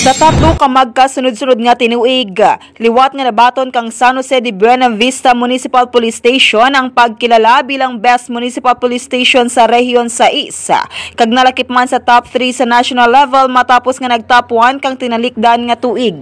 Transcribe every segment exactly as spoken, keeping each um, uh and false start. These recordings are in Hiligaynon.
Sa tatlo ka magkasunod-sunod nga tinuig, liwat nga nabaton kang San Jose de Buenavista Municipal Police Station ang pagkilala bilang Best Municipal Police Station sa Rehiyon sais, kag nalakip man sa top three sa national level matapos nga nag-top one kang tinalikdan nga tuig.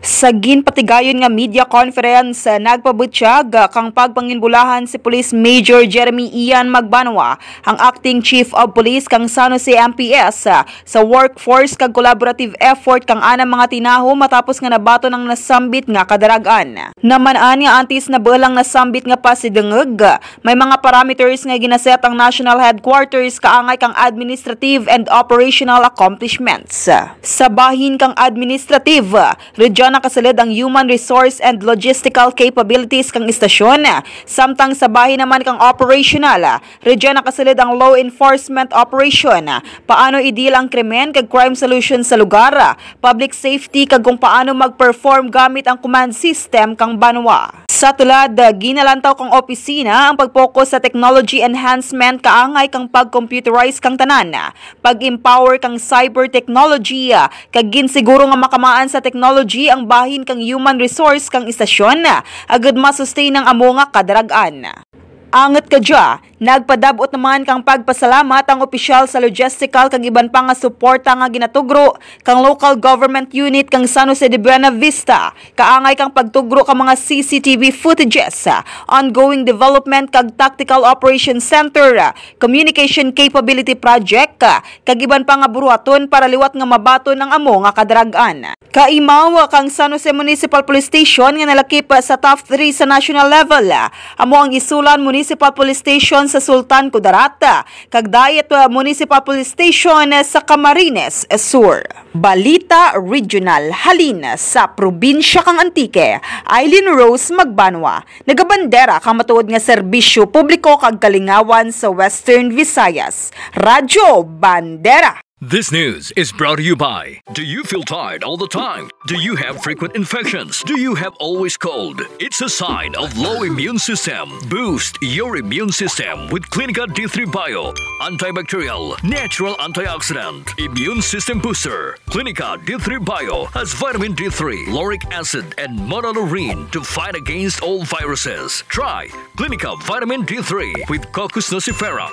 Sa ginpatigayon nga media conference, nagpabutyag kang pagpanginbulahan si Police Major Jeremy Ian Magbanwa, ang Acting Chief of Police kang San Jose M P S, sa workforce kag collaborative effort kang anang mga tinaho matapos nga nabaton ang nasambit nga kadarag-an. Naman-an nga antes na bulang nasambit nga pasidungog, may mga parameters nga ginaset ang National Headquarters kaangay kang administrative and operational accomplishments. Sa bahin kang administrative, rudyan nakasulod ang human resource and logistical capabilities kang istasyon, samtang sa bahin naman kang operational, rudyan nakasulod ang law enforcement operation, paano i-deal ang krimen kag crime solution sa lugar, public safety kag kung paano mag-perform gamit ang command system kang banwa. Sa tulad, ginalantaw kang opisina ang pag-focus sa technology enhancement kaangay kang pag-computerize kang tanan, pag-empower kang cyber technology, kag ginsiguro nga makamaan sa technology ang bahin kang human resource kang istasyon, agud ma-sustain ang amo nga kadarag-an. Angot kadya, nagpadab-ot naman kang pagpasalamat ang opisyal sa logistical kag iban pa nga suporta nga ginatugro kang local government unit kang San Jose de Buenavista, kaangay kang pagtugro ka mga C C T V footages, ongoing development kag tactical operation center, communication capability project, kag iban pa nga buruhaton para liwat nga mabaton ang amo nga kadarag-an. Kaimaw kang San Jose Municipal Police Station nga nalakip sa top three sa national level, amo ang Isulan Municipal Police Station sa Sultan Kudarat, kag Dayat Municipal Police Station sa Camarines Sur. Balita Regional halin sa probinsya kang Antique, Eileen Rose Magbanwa, nagabandera kang matuod nga serbisyo publiko kag kalingawan sa Western Visayas. Radyo Bandera. This news is brought to you by, do you feel tired all the time? Do you have frequent infections? Do you have always cold? It's a sign of low immune system. Boost your immune system with Clinica D three Bio. Antibacterial, natural antioxidant, immune system booster. Clinica D three Bio has vitamin D three, lauric acid, and monolaurin to fight against all viruses. Try Clinica Vitamin D three with Cocos nucifera.